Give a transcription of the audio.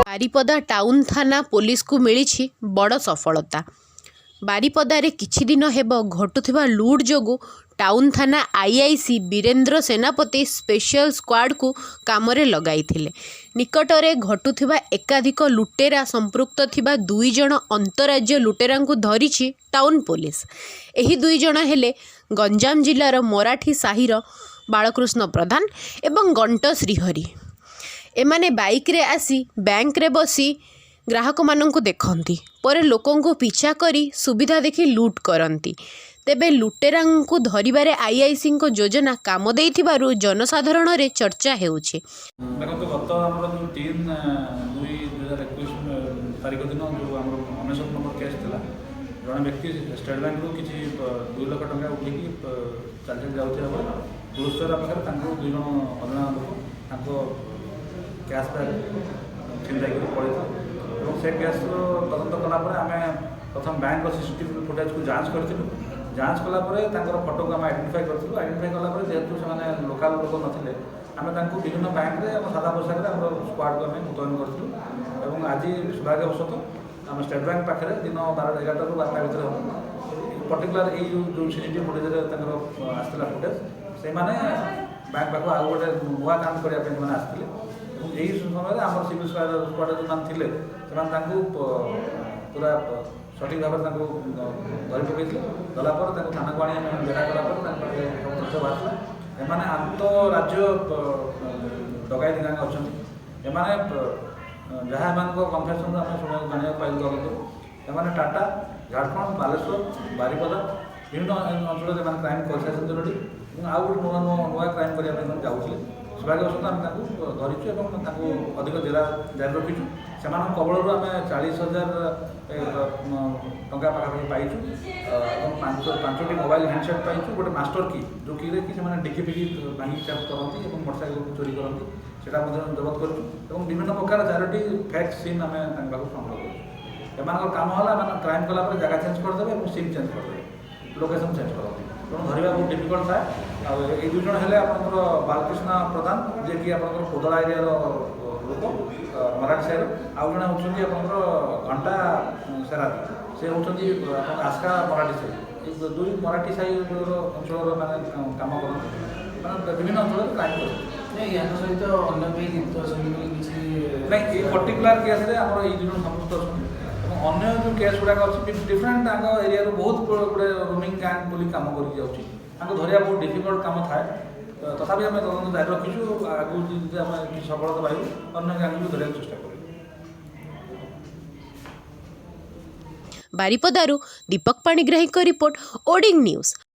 Baripada town ଥାନା ପୋଲିସକୁ ମିଳିଛି ବଡ଼ ସଫଳତା। ବାରିପଦାରେ କିଛିଦିନ ହେବ ଘଟୁଥିବା ଲୁଟ୍ ଯୋଗୁଁ ଟାଉନ ଥାନା ଆଇଆଇସି ବୀରେନ୍ଦ୍ର ସେନାପତି ସ୍ପେଶାଲ ସ୍କ୍ୱାଡକୁ କାମରେ ଲଗାଇଥିଲେ। ନିକଟରେ ଘଟୁଥିବା ଏକାଧିକ ଲୁଟେରା ସମ୍ପୃକ୍ତ ଥିବା 2 ଜଣ ଅନ୍ତରାଜ୍ୟ ଲୁଟେରାଙ୍କୁ ଧରିଛି ଟାଉନ ପୋଲିସ। ଏହି 2 ଜଣ ହେଲେ ଗଞ୍ଜାମ ଜିଲ୍ଲାର ମରାଠୀ ସାହିର ବାଳକୃଷ୍ଣ ପ୍ରଧାନ ଏବଂ ଗଣ୍ଟ ଶ୍ରୀହରି। ଏମାନେ ବାଇକ୍ରେ ଆସି ବ୍ୟାଙ୍କରେ ବସି ଗ୍ରାହକମାନଙ୍କୁ ଦେଖନ୍ତି, ପରେ ଲୋକଙ୍କୁ ପିଛା କରି ସୁବିଧା ଦେଖି ଲୁଟ୍ କରନ୍ତି। ତେବେ ଲୁଟେରାଙ୍କୁ ଧରିବାରେ ଆଇଆଇସିଙ୍କ ଯୋଜନା କାମ ଦେଇଥିବାରୁ ଜନସାଧାରଣରେ ଚର୍ଚ୍ଚା ହେଉଛି। ଦେଖନ୍ତୁ, ଗତ ଆମର ଯେଉଁ 3/2/2021 ତାରିଖ ଦିନ ଯେଉଁ ଆମର 99 ନମ୍ବର କେସ୍ ଥିଲା, ଜଣେ ବ୍ୟକ୍ତି ଷ୍ଟେଟ୍ ବ୍ୟାଙ୍କରୁ କିଛି 2 ଲକ୍ଷ ଟଙ୍କା ଉଠେଇକି ଚାଲି ଚାଲି ଯାଉଥିବା ବେଳେ ତୁଳସୀଚରା ପାଖରେ ତାଙ୍କୁ 2 ଜଣ ଅଜଣା ଲୋକ ତାଙ୍କ କ୍ୟାସ୍ ବ୍ୟାଗ୍ ଛିନତାଇ କରି ପଳେଇଥିଲେ। ଏବଂ ସେ କେସ୍ର ତଦନ୍ତ କଲା ପରେ ଆମେ ପ୍ରଥମ ବ୍ୟାଙ୍କର ସିସିଟିଭି ଫୁଟେଜକୁ ଯାଞ୍ଚ କରିଥିଲୁ। ଯାଞ୍ଚ କଲା ପରେ ତାଙ୍କର ଫଟୋକୁ ଆମେ ଆଇଡେଣ୍ଟିଫାଇ କରିଥିଲୁ। ଆଇଡେଣ୍ଟିଫାଇ କଲା ପରେ ଯେହେତୁ ସେମାନେ ଲୋକାଲ ଲୋକ ନଥିଲେ, ଆମେ ତାଙ୍କୁ ବିଭିନ୍ନ ବ୍ୟାଙ୍କରେ ଆମ ସାଦା ପୋଷାକରେ ଆମର ସ୍କ୍ୱାଡ଼କୁ ଆମେ ମୁତୟନ କରିଥିଲୁ। ଏବଂ ଆଜି ସୌଭାଗ୍ୟବଶତଃ ଆମ ଷ୍ଟେଟ୍ ବ୍ୟାଙ୍କ ପାଖରେ ଦିନ 11ଟାରୁ 12ଟା ଭିତରେ ହେବ, ପର୍ଟିକୁଲାର ଏଇ ଯେଉଁ ଯେଉଁ ସିସିଟିଭି ଫୁଟେଜରେ ତାଙ୍କର ଆସିଥିଲା ଫୁଟେଜ, ସେମାନେ ବ୍ୟାଙ୍କ ପାଖକୁ ଆଉ ଗୋଟେ ନୂଆ କାମ କରିବା ପାଇଁ ସେମାନେ ଆସିଥିଲେ। ଏବଂ ଏହି ସମୟରେ ଆମର ସିଭିଲ୍ ସ୍କ୍ୱାଡ଼ ଯେଉଁମାନେ ଥିଲେ, ସେମାନେ ତାଙ୍କୁ ପୁରା ସଠିକ୍ ଭାବରେ ତାଙ୍କୁ ଧରି ପକାଇଥିଲେ। ଧରିଲା ପରେ ତାଙ୍କୁ ଥାନାକୁ ଆଣି ଆମେ ଜେରା କଲା ପରେ ତାଙ୍କ ପାଖରେ ସବୁ ତଥ୍ୟ ବାହାରିଥିଲା। ଏମାନେ ଆନ୍ତଃରାଜ୍ୟ ଡକାୟତି ଗ୍ୟାଙ୍ଗ ଅଛନ୍ତି। ଏମାନେ ଯାହା ଏମାନଙ୍କ କନଫେସନରୁ ଆମେ ଶୁଣିବାକୁ ଜାଣିବାକୁ ପାଇଲୁ ତଦନ୍ତରୁ, ଏମାନେ ଟାଟା, ଝାଡ଼ଖଣ୍ଡ, ବାଲେଶ୍ୱର, ବାରିପଦା ବିଭିନ୍ନ ଅଞ୍ଚଳରେ ଏମାନେ କ୍ରାଇମ୍ କରିସାରିଛନ୍ତି ଅଲରେଡ଼ି। ଏବଂ ଆଉ ଗୋଟେ ନୂଆ ନୂଆ ନୂଆ କ୍ରାଇମ୍ କରିବା ପାଇଁ ସେମାନେ ଯାଉଥିଲେ। ସୌଭାଗ୍ୟବଶତଃ ଆମେ ତାଙ୍କୁ ଧରିଛୁ ଏବଂ ତାଙ୍କୁ ଅଧିକ ଜେରା ଜାରି ରଖିଛୁ। ସେମାନଙ୍କ କବଳରୁ ଆମେ 40,000 ଟଙ୍କା ପାଖାପାଖି ପାଇଛୁ ଏବଂ ପାଞ୍ଚୋଟି ମୋବାଇଲ ହ୍ୟାଣ୍ଡସେଟ୍ ପାଇଛୁ, ଗୋଟେ ମାଷ୍ଟର କି, ଯେଉଁ କିରେ କି ସେମାନେ ଡିକି ଫିକି ଭାଙ୍ଗିକି ଚେକ୍ କରନ୍ତି ଏବଂ ମୋଟରସାଇକେଲକୁ ଚୋରି କରନ୍ତି, ସେଇଟା ମଧ୍ୟ ଜବତ କରିଛୁ। ଏବଂ ବିଭିନ୍ନ ପ୍ରକାର ଚାରୋଟି ଫେକ୍ ସିମ୍ ଆମେ ତାଙ୍କ ପାଖରୁ ସଂଗ୍ରହ କରିଛୁ। ଏମାନଙ୍କର କାମ ହେଲା, ଏମାନେ କ୍ରାଇମ୍ କଲା ପରେ ଜାଗା ଚେଞ୍ଜ କରିଦେବେ ଏବଂ ସିମ୍ ଚେଞ୍ଜ କରିଦେବେ, ଲୋକେସନ୍ ଚେଞ୍ଜ କରନ୍ତି। ତେଣୁ ଧରିବା ବହୁତ ଡିଫିକଲ୍ଟ ଥାଏ। ଆଉ ଏଇ 2 ଜଣ ହେଲେ ଆପଣଙ୍କର ବାଲକୃଷ୍ଣ ପ୍ରଧାନ, ଯିଏକି ଆପଣଙ୍କର କୋଦଳା ଏରିଆର ଲୋକ, ମରାଠୀ ସାହିର। ଆଉ ଜଣେ ହେଉଛନ୍ତି ଆପଣଙ୍କର ଘଣ୍ଟା ସେରାତି, ସେ ହେଉଛନ୍ତି ଆପଣଙ୍କ ଆସ୍କା ମରାଠୀ ସାହି। ଏଇ ଦୁଇ ମରାଠୀ ସାହିର ଅଞ୍ଚଳର ମାନେ କାମ କରନ୍ତି, ମାନେ ବିଭିନ୍ନ ଅଞ୍ଚଳରେ କ୍ରାଇମ୍ କରନ୍ତି। ନାଇଁ, ୟାଙ୍କ ସହିତ ଅନ୍ୟ କେହି ଲିପ୍ତ ଅଛନ୍ତି ବୋଲି କିଛି? ନାଇଁ, ଏଇ ପର୍ଟିକୁଲାର କେସ୍ରେ ଆମର ଏଇ 2 ଜଣ ସମ୍ପୃକ୍ତ ଅଛନ୍ତି। ଏବଂ ଅନ୍ୟ ଯେଉଁ କେସ୍ ଗୁଡ଼ାକ ଅଛି, ଡିଫରେଣ୍ଟ ତାଙ୍କ ଏରିଆରୁ ବହୁତ ଗୁଡ଼େ ରୋମିଂ ଗ୍ୟାଙ୍ଗ ବୋଲି କାମ କରିକି ଯାଉଛି। ତାଙ୍କୁ ଧରିବା ବହୁତ ଡିଫିକଲ୍ଟ କାମ ଥାଏ। ତ ତଥାପି ଆମେ ତଦନ୍ତ ଜାରି ରଖିଛୁ। ଆଗକୁ ଯଦି ଆମେ କିଛି ସଫଳତା ପାଇବୁ, ଅନ୍ୟ ଗ୍ୟାଙ୍ଗକୁ ବି ଧରିବାକୁ ଚେଷ୍ଟା କରିବୁ। ବାରିପଦାରୁ ଦୀପକ ପାଣିଗ୍ରାହୀଙ୍କ ରିପୋର୍ଟ, ଓଡିଙ୍ଗ ନ୍ୟୁଜ୍।